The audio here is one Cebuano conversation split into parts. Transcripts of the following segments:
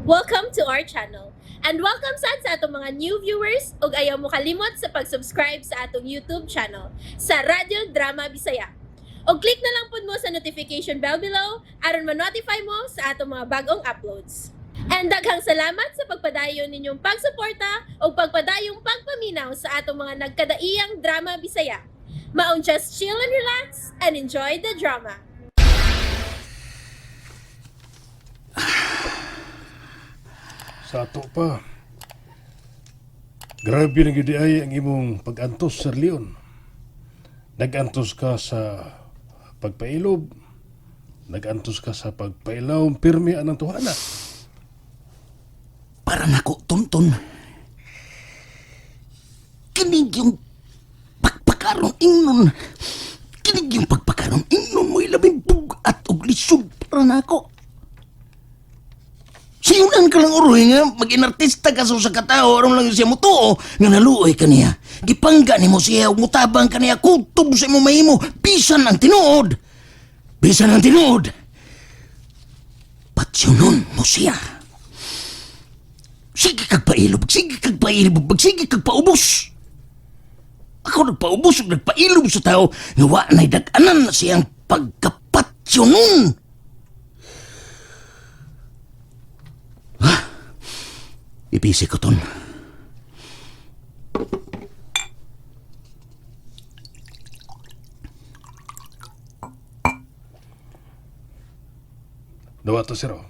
Welcome to our channel. And welcome sad sa atong mga new viewers ug ayaw mo kalimot sa pag-subscribe sa atong YouTube channel sa Radyo Drama Bisaya. Og click na lang pud mo sa notification bell below aron ma-notify mo sa atong mga bagong uploads. And daghang salamat sa pagpadayon ninyong pagsuporta ug pagpadayong pagpaminaw sa atong mga nagkadaiyang drama Bisaya. Maong just chill and relax and enjoy the drama. Sa ato pa. Grabe na gyud ay ang imong pag-antos, Sir Leon. Nag-antos ka sa pagpailob. Nag-antos ka sa pagpailaw pirmi anang tuhana. Para nako, Tonton. Kinig yung pagpakaroon ingnon. Kinig yung pagpakaroon ingnon mo'y labing bugat og lisod para nako. Siyunan ka lang uroy nga, mag-inartista ka sa usa ka tawo, aron lang siya mutuo, nga naluoy ka niya. Gipangga nimo siya, ug mutabang ka niya, kutob sa imong mahimo, bisan ang tinuod. Bisan ang tinuod. Patsyonon mo siya. Sige kag pailob, sige kag pailob, sige kag paubos. Ako nagpaubos ug nagpailob sa tao nga wa na'y dag-anan na siyang pagkapatsyonon. Ha? Ipisi ko ton. Dawa to, sir. Oh.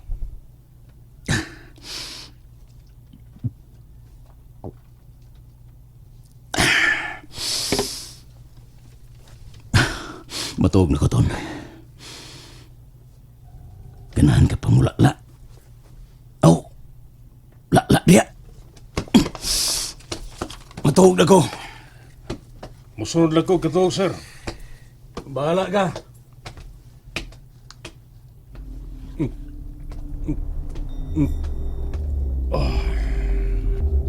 Matuog na ko ton. Ganahan ka pa mula-la. Aw, la-la diya. Matuog na ko. Musunod lang ko katuog, sir. Bahala ka.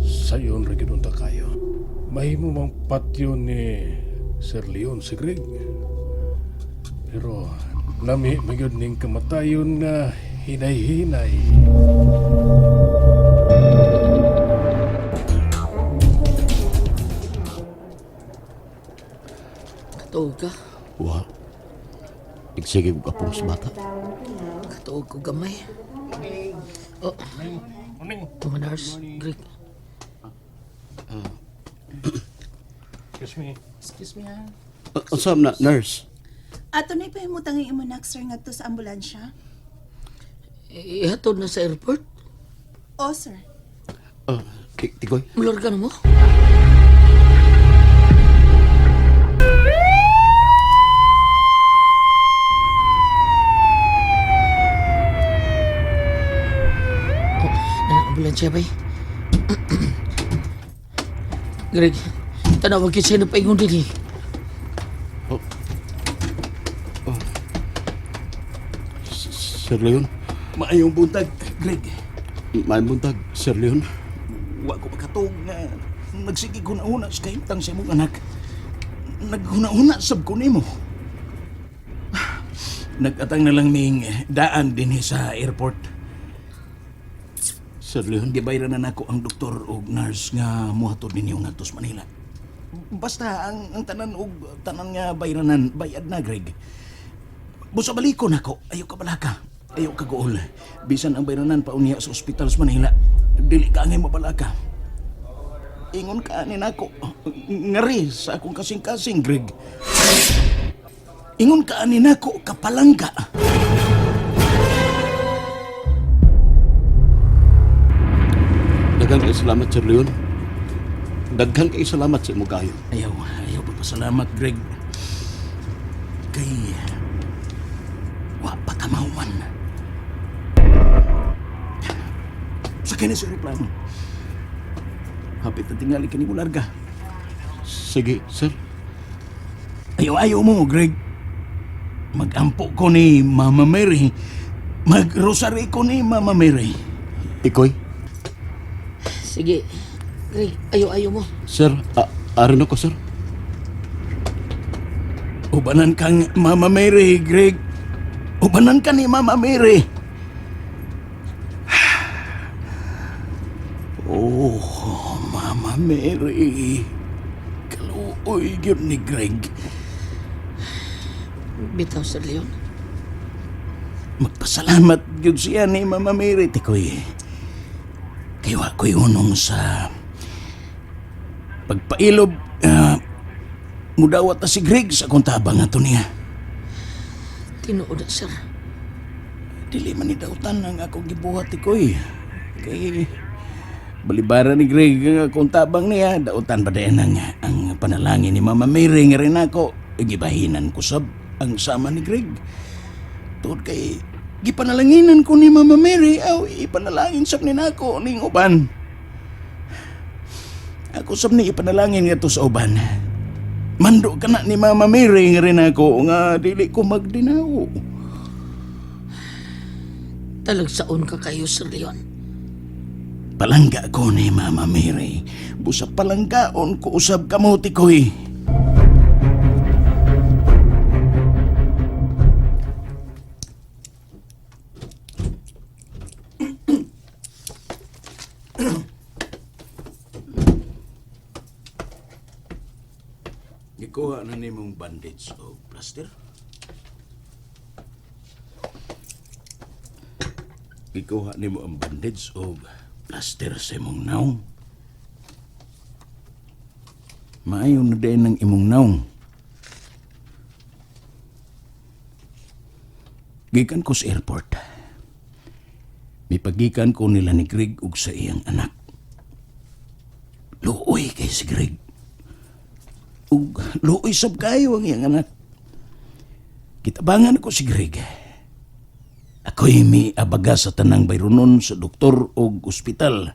Sayon ra gyud unta kayo. Mahimo mang patyo ni Sir Leon si Greg. Pero lami magyud ning kamatayon nga hinay-hinay. Katuog ka. Wa. Nagsige ko kapong sa bata. Katuog ko gamay. Oh. Mga nurse, Greek. Excuse me. Excuse me ha. Unsa na nurse? Ato na ipahimutang ang imong anak, sir, ngadto sa ambulansya. Ihatod na sa airport. O, sir. Tikoy. Mularga na mo. Oh, na ambulansya bay. Greg, tanawag kita siya na paingon din eh. Sir Leon. Maayong buntag, Greg. Maayong buntag, Sir Leon. Wa ko makatuog nga nagsige huna-huna sa kahimtang sa imong anak. Naghuna-huna sab ko nimo. Nag-atang na lang ming daan dinhi sa airport. Sir Leon. Gibayran na nako ang doktor og nurse nga muhatod ninyo ngadto sa Manila. Basta ang tanan og tanan nga bayranan bayad na, Greg. Busa baliko nako, ayaw ka balaka. Ayaw ka guol. Bisan ang bayranan paunya sa ospital sa Manila. Dili ka angay mabalaka. Ingon ka ani nako. Ngari sa akong kasing-kasing, Greg. Ingon ka ani nako kapalangga. Daghan kay salamat, Sir Leon. Daghan kay salamat sa imong kayo. Ayaw, ayaw pagpasalamat, Greg. Kay wa pa ka mahuman. Sa kini sa aeroplano. Hapit na tingali kini mo larga. Sige, sir. Ayaw, ayaw mo, Greg. Magampo ko ni Mama Mary. Magrosary ko ni Mama Mary. Ikoy. Sige, Greg, ayaw-ayaw mo. Sir, aron ako, sir. Ubanan kang Mama Mary, Greg. Ubanan ka ni Mama Mary. Oh, Mama Mary. Kaluoy gyud ni Greg. Bitaw, Sir Leon. Magpasalamat gyud siya ni Mama Mary tikoy. Kay wa ko'y hunong sa pagpailob, mudawat na si Greg sa akong tabang ato niya. Tinuod na, sir. Dili man ni dautan ang akong gibuhat tikoy. Kay balibara ni Greg ang akong tabang niya, dautan ba din ang panalangin ni Mama Mary nga rin ako. Gibahinan ko sab ang sama ni Greg. Tuod kay gipanalanginan ko ni Mama Mary, aw ipanalangin sab ni nako ning uban. Ako sab ni ipanalangin nga to sa uban. Mando ka na ni Mama Mary nga rin ako nga dili ko magdinaw. Talagsaon ka kayo, Sir Leon. Palangga ko ni Mama Mary. Busa palanggaon ko usab kamuti koy. Gikuha na nimong bandage o plaster? Gikuha nimo ang bandage o plaster sa imong naong. Maayo na din ang imong naong. Gikan ko sa airport. Mipagikan ko nila ni Greg ug sa iyang anak. Luoy kay si Greg. Ug luoy sab kayo ang iyang anak. Kitabangan ko si Greg. Ako'y mi abaga sa tanang bayronon sa doktor og ospital.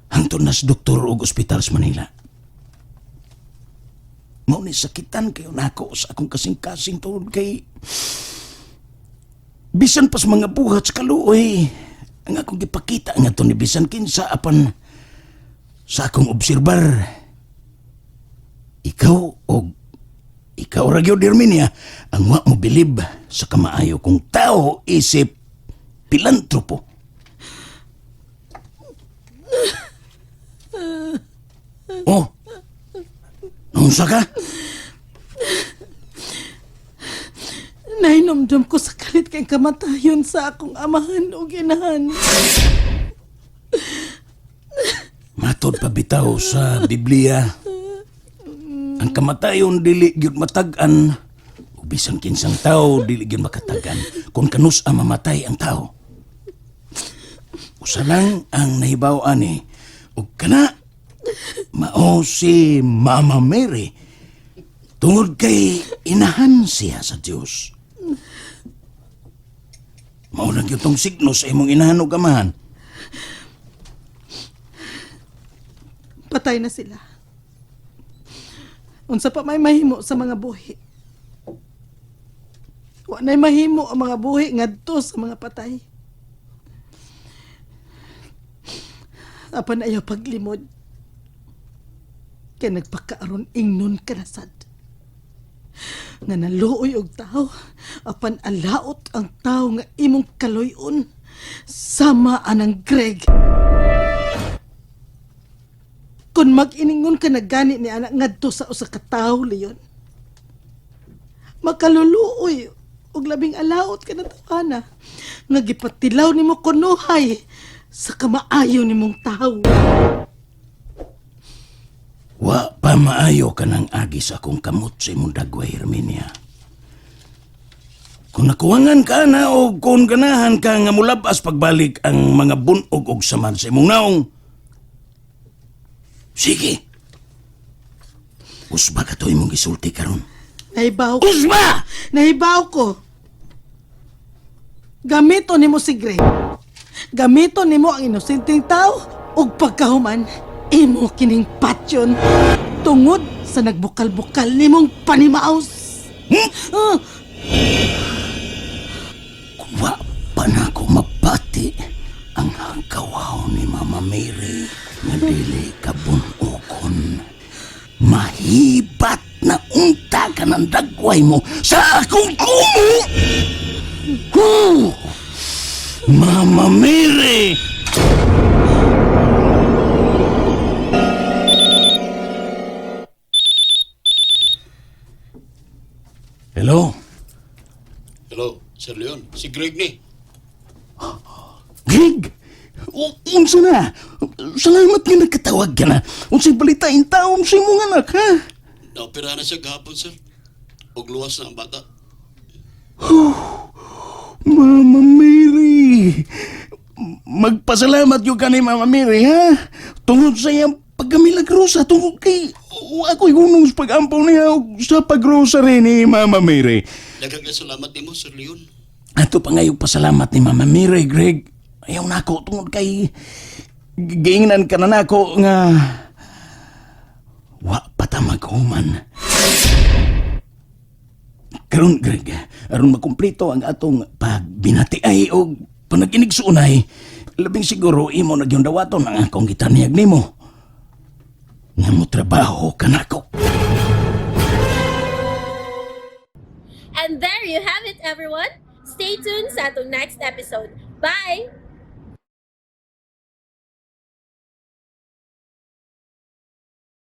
Hangtod na sa doktor og ospital sa Manila. Mao ni sakitan kayo nako sa akong kasing-kasing tungod kay bisan pas mga buhat sa kaluoy ang akong gipakita nga to ni bisan kinsa apan sa akong obserbar ikaw og ikaw ra gyud Herminia ang wa mo bilib sa kamaayo kong tao isip pilantropo. Oh. Naunsa ka? Nahinomdom ko sa kalit kay kamatayon sa akong amahan o ginahan. Matod pa bitaw sa Biblia. Ang kamatayon dili gyud matag-an ug bisan kinsang tao dili gyud makatag-an kung kanus ang mamatay ang tao. Usa lang ang nahibaw ani ug kana mao si Mama Mary tungod kay inahan siya sa Dios. Mao lang gyud tong signo sa imong inahan ug amahan. Patay na sila. Unsa pa may mahimo sa mga buhi. Wa na'y mahimo ang mga buhi ngadto sa mga patay. Apan ayaw paglimod. Kay nagpakaaron ingnon ka na sad. Nga naluoy og tao, apan alaot ang tao nga imong kaloy-on. Sama anang Greg. Kung mag-iningon ka na gani ni anak ngadto sa usa ka tawo, Leon. Makaluluoy og labing alaot ka na tawana nga gipatilaw nimo kunuhay sa kamaayo nimong tawo. Wa pa maayo ka ng agi sa akong kamot sa imong dagway, Herminia. Kung nakuwangan ka na o kung ganahan ka nga mulabas pagbalik ang mga bunog og samad sa imong naong, sige. Usba ka to imong gisulti karon. Nahibaw ko. Usba! Nahibaw ko. Gamito nimo si Greg. Gamito nimo ang inosenteng tao ug pagkahuman imo kining patyon tungod sa nagbukal-bukal nimong panimaos. Ah! Wa pa na ako mabati ang hangkawaw ni Mama Mary nga dili ka bunukon. Mahibat na unta ka ng dagway mo sa akong kumo! Huh! Mama Mary! Hello? Hello, Sir Leon. Si Greg ni. Greg! Unsa na? Salamat nga nagkatawag ka na. Unsay balita in taon sa imong anak, ha? Naopera na siya gahapon, sir. Og luwas na ang bata. Mama Mary! Magpasalamat yung ka ni Mama Mary, ha? Tungod sa iyang pagkamilagrosa, tungod kay ako'y hunong sa pag-ampaw niya ug sa pag-grocery ni Mama Mary. Daghang salamat nimo, Sir Leon. Ato pa ngayong pasalamat ni Mama Mary, Greg. Ayaw na ako tungod kay giingnan ka na nako nga wa pa ta maghuman. Karon, Greg, aron makumplito ang atong pagbinatiay o panaginigsuunay, labing siguro imo na gyud dawaton ang akong gitaniyag nimo. Nga mo trabaho ka nako. And there you have it, everyone. Stay tuned sa atong next episode. Bye!